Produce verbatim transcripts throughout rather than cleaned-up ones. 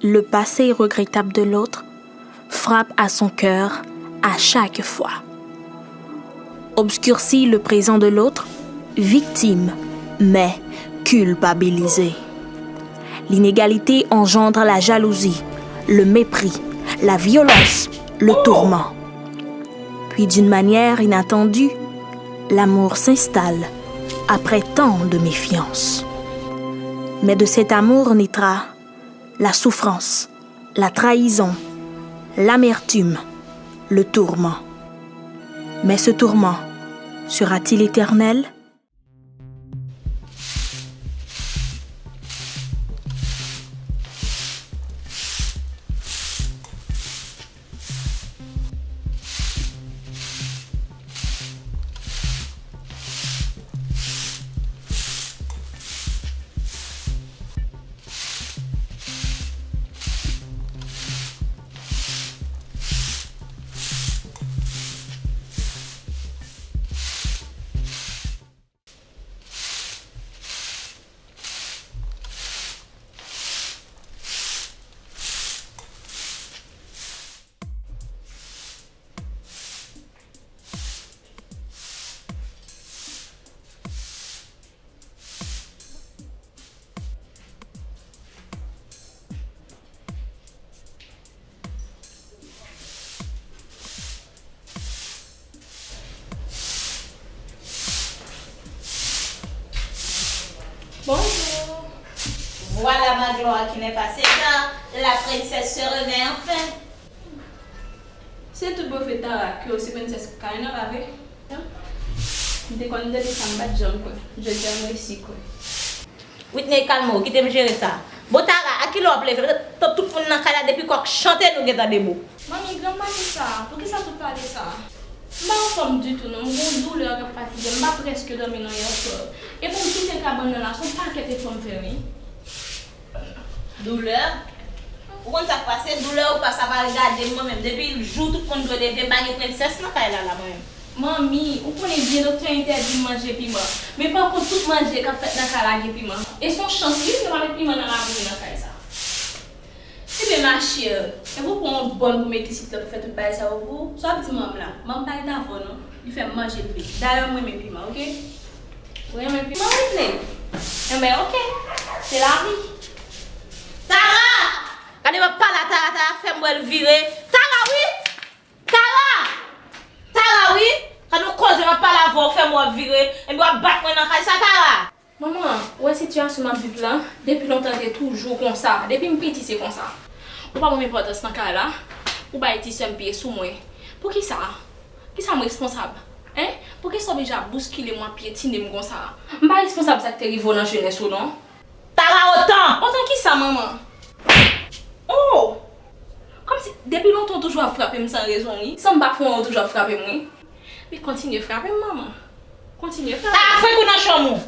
Le passé regrettable de l'autre frappe à son cœur à chaque fois. Obscurcit le présent de l'autre, victime, mais culpabilisée. L'inégalité engendre la jalousie, le mépris, la violence, le tourment. Puis d'une manière inattendue, l'amour s'installe après tant de méfiance. Mais de cet amour naîtra la souffrance, la trahison, l'amertume, le tourment. Mais ce tourment sera-t-il éternel ? Bonjour. Voilà ma gloire qui n'est pas sévère, la princesse se réveille enfin. Se tout bofè Tara ke w se prensès Kay nan, pa vre? M te konn depi sa, m pa t janm kwè. Jodi a m resi kwè. Whitney, kalme w, kite m jere sa. Bon, Tara, a kilè w ap leve? Tout, tout moun nan kay la, depi kòk chante, nou gentan debou. Manmi, gran pale sa, poukisa tout pale sa? M pa anfòm ditou non, m gon doulè k ap fatige m, m pa prèske dòmi non yè swa. Epi m kite kabann nan la, se yon pakèt efò m fè wi. Doulè? Ou konn sa k pase? Doulè ou pa, sa pa regade m mwen menm. Depi jou tout moun dwe leve, m pa gen prensès nan kay la la mwen menm. Manmi, ou konnen byen doktè entèdi m manje piman. Men pa kont tout manje k ap fèt nan kay la gen piman. E se yon chans wi, yo pa met piman nan labouri nan kay sa. Ebyen ma chère, e pou pran yon bòn pou met isit la pou fè tout bagay sa yo pou ou? Sa w ap di manm la? Manm pa ret avè w non. Li fè m manje l vre. Dayè m renmen piman, oke? Ou renmen piman, Whitney? Enben, oke. Se lavi. Tara! Gade m ap pale a Tara, Tara fè m wè l vire. Tara, wi! Tara! Tara, wi! Gade yon koze m ap pale avè w, fè m wè w ap vire. Enben w ap bat mwen nan kay sa, Tara! Manman, ou wè sitiyasyon m ap viv la? Depi lontan l te toujou konsa. Depi m piti se konsa. Ou pa ban m enpòtans nan kay la. Ou bay ti sè m pye sou mwen. Poukisa? Kisa m responsab? Hein? Poukisa w oblije ap bouskile m, w ap pyetine m konsa? M pa responsab sa k te rive w nan jenès ou non. Tara, otan! Otan kisa, manman? Oh! Kòmsi depi lontan w toujou ap frape m san rezon wi. San m pa fè w, w toujou ap frape m wi. Epi kontinye frape m, manman. Kontinye frape m. Tara, frenk ou nan chanm ou!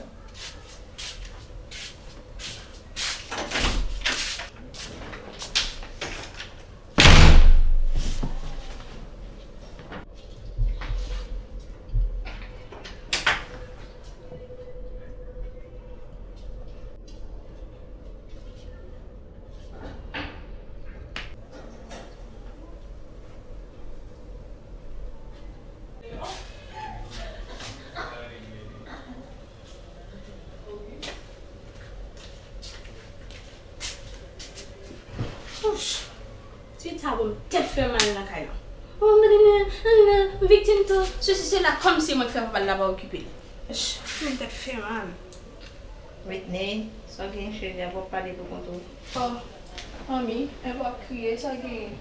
Ouch! Ti sa bon, tèt fè mal nan kay la. Oh, gade, gade, gade, viktim tou, sesi, sela, kòmsi mwen k fè papa l la pa okipe l. Ch, mwen tèt fè mal. Whitney, sa w gen cheri a, w ap pale pou kont ou. Oh, manmi, epi w ap kriye, sa w genyen?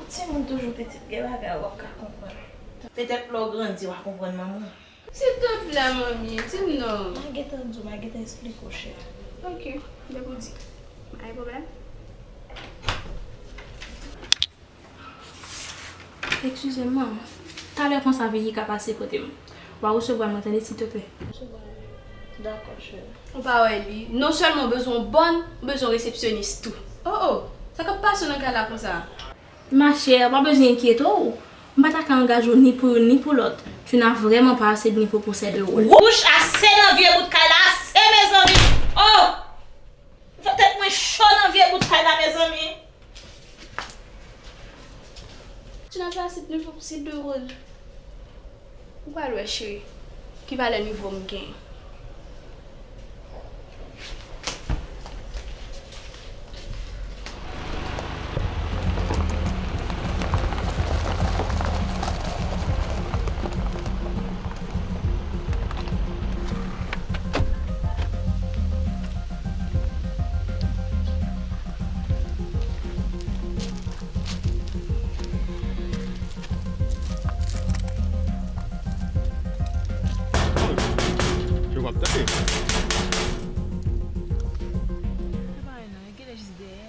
Timoun toujou pitit, gen bagay w ap ka konprann. Petèt lè w grandi, w a konprann manman w. Silteplè, manmi, di m non. M a gentan di w, m a gentan esplike w, cheri. Ok, depi w di. Pa gen pwoblèm. Eskize m, manman. Talè konsa, Vicky ka pase kote m. W a resevwa l mwen, tande, silteplè. Dakò, cheri. Ou pa wè li. Non sèlman w bezwen yon bòn, ou bezwen yon resepsyonis tou. Oh, oh! Sa k ap pase w nan kay la konsa? Ma chère, pa bezwen enkyete w. M pa ta ka angaje w ni pou youn ni pou lòt. Tu n'as vraiment pas assez de niveau pour ces deux rôles. Wouch, ase nan vye bout kay la, ase, mezanmi! Oh! Fè tèt mwen cho nan vye bout kay la, Mezanmi! Tu n'as pas assez de niveau pour ces deux rôles. Ou pral wè, cheri, ki valè nivo m gen. Yo, w ap tande. Sa pa anyen non, yo genlè jis dèyè.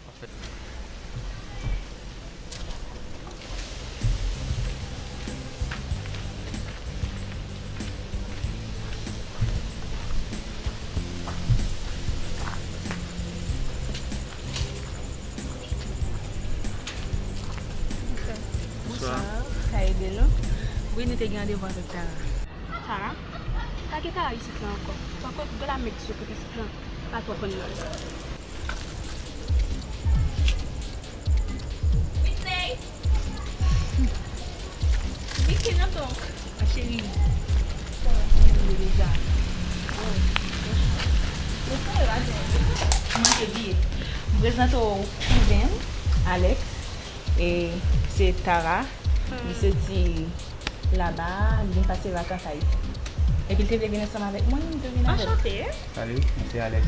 Anfèt. Bonswa. Bonswa. Ka ede nou? Wi, nou te gen randevou avèk Tara. Tara? Kake Tara isit la ankò. Pako gala mèt sou kote plan. Pa twò konn non. Whitney! Whitney, non, donk. Ma chérie. Kòman w ye deja? Oh, mwen prale la, wi. M manke bliye. M prezante w kouzen m, Alex. E se Tara. Hmm. Li soti laba, li vin pase vakans Ayiti. Epi l te vle vin ansanm avèk mwen, m te vin avè l. Anchante. Salut, mwen se Alex.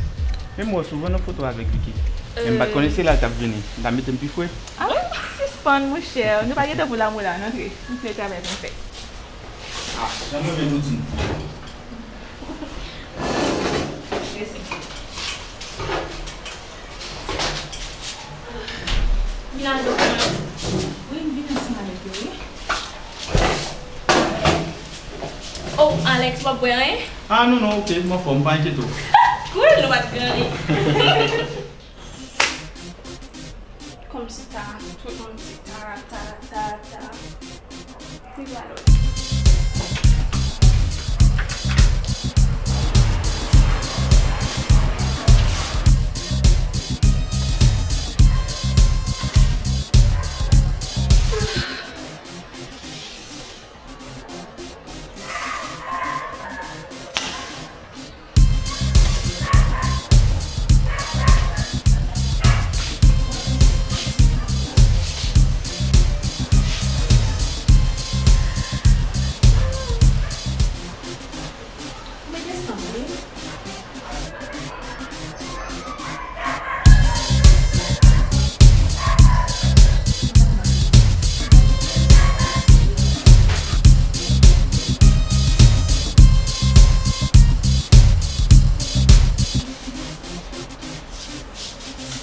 Men m wè w souvan nan foto avèk Vicky. Men m pa t konnen se la l t ap vini. L ta mete m pi fre. Ah, sispann, monchè. Nou pa gen tan pou lamou la, n antre. Nou gen travay pou n fè. Ah, jan m renmen nou di m. Mèsi. Vin al dokiman yo. Wi, m vin ansanm avèk yo, wi. Oh, Alex, w ap bwè anyen? Ah, non, non, ok, m anfòm, pa enkyete w. Cool, nou pa t grandi. Kòmsi Tara, tout moun di Tara, Tara, Tara, Tara. Li pral wè.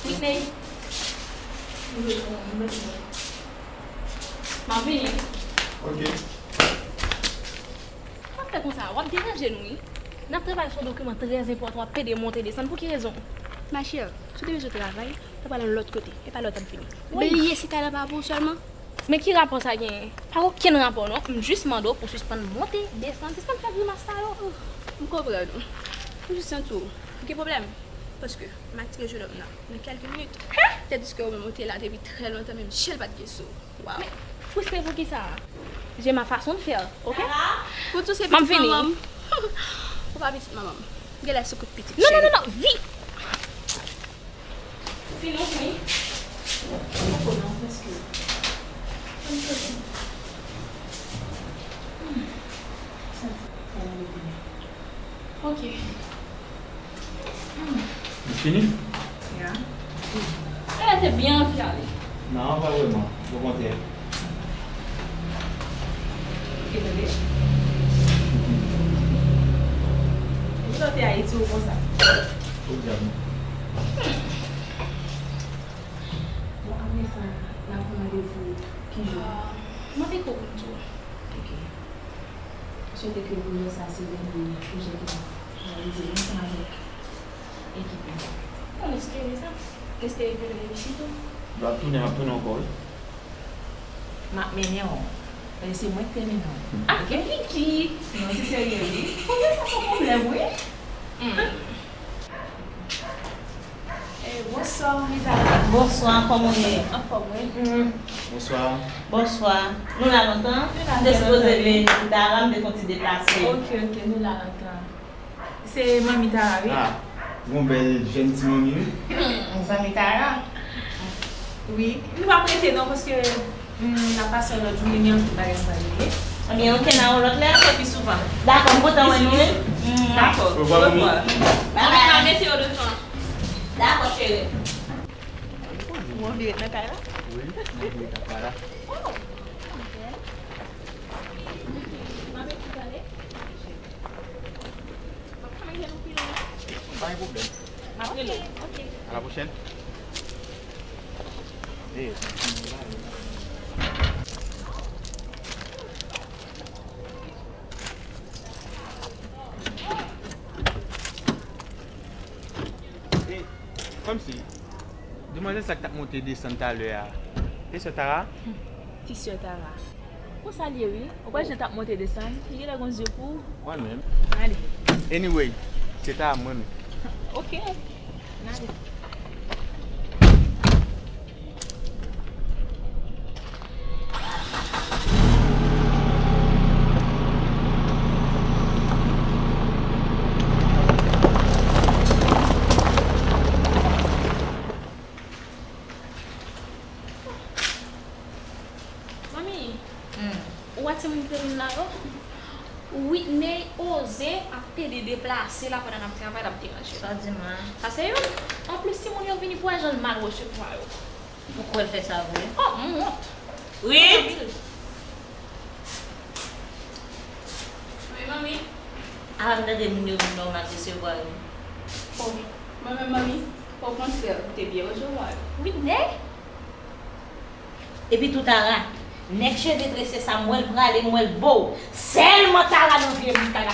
Whitney. M ap vini. Ok. Sa w ap fè konsa? W ap deranje nou, wi. N ap travay sou yon dokiman trè enpòtan, w ap pede monte desann. Pou ki rezon? Ma chère, si w te bezwen travay, w ta pral yon lòt kote. E pa la w t ap vini. Bliye se kay la pa pou ou sèlman. Men ki rapò sa genyen? Pa gen okenn rapò non. M jis mande w pou w sispann monte, desann, sispann fè grimas sa yo. M konprann ou. M jis santi w gen pwoblèm. Paske m atire jennonm nan nan kèlke minit. Tandiske ou menm ou te la depi trè lontan, menm je l pa t gen sou ou. Waw. Men, fristre pou kisa? J'ai ma façon de faire, ok? Pou tou se pitit manman m. Ou pa pitit manman m. Genlè se kout pitit cheri. Non, non, non, non, vi. Fini, fini. Poko non, prèske. Ann kote. Hmm. Santi trè move. Ok. Hmm. Ou fini? Ya. E, te byen anvi ale. Non, pa vrèman. Okontrè. Ou tande? Epi lè w te Ayiti, ou konsa. Podyab. Bon, apre sa, n a pran randevou ki jou? Ah, mande Coco tou. Ok. M swete ke pwojè sa se dènye pwojè ke n ap reyalize ansanm avèk ekip mwen. Bon, m espere sa. M espere ke l reyisi tou. L ap tounen, l ap tounen ankò, wi. M ap mennen w. Paske se mwen ki te mennen w. Ah, ok? Vicky! Non, se serye, wi. Pwojè sa se yon pwoblèm, wi. Hmm. Eh, Bonswa, Manmi Tara. Bonswa, kòman w ye? Anfòm, wi. Bonswa. Bonswa. Nou la lontan? Nou la trè lontan. M te sipoze vin pou Tara, m te fè yon ti deplase. Ok, ok, nou la lontan. Se Manmi Tara, wi. Ah, gon bèl jèn ti manmi, wi. Hmm, zanmi Tara. Wi. Nou p ap rete non, paske, hmm, n ap pase yon lòt jounen, gen anpil bagay nou pral regle. Ebyen, ok, n a yon lòt lè. Fè pi souvan. Dakò, m kontan wè nou, wi. Hmm. Dakò. Orevwa, Manmi. Orevwa. Bye bye. Manmi, m a mete yo devan. Dakò, cheri. Ou anvi ret nan kay la? Wi, m anvi ret nan kay la. Oh, ok. M ap ekri tande. M ap ka manje nou pi lwen. Pa gen pwoblèm. M ap rele w. Ok, ok. A la pwochèn. Hey. Hey, kòmsi, demwazèl sa k t ap monte desann talè a, e sè Tara? Ti sè Tara. Konsa l ye wi. Ou wè jan l t ap monte desann, li genlè gon zye pou ou. Mwen menm. N ale. Anyway, se Tara m renmen. Ok. N ale. Manmi, hmm, ou wè timoun ki te vin la yo? Whitney oze ap pede deplase la pandan n ap travay, l ap deranje. Sa w di m la? Sa se youn. Anplis, timoun yo vini pou wè jan l mal resevwa yo. Ou kwè l fè sa vre? Oh, m wont. Wi. Wi, manmi. Apa m tande moun yo vin nòmal resevwa yo? Oh, mwen menm, manmi, okontrè, ou te byen resevwa yo. Whitney? Epi tou Tara, nèg cheve trese sa, m wè l prale, m wè l bo. Sèlman Tara nan vye moun Tara.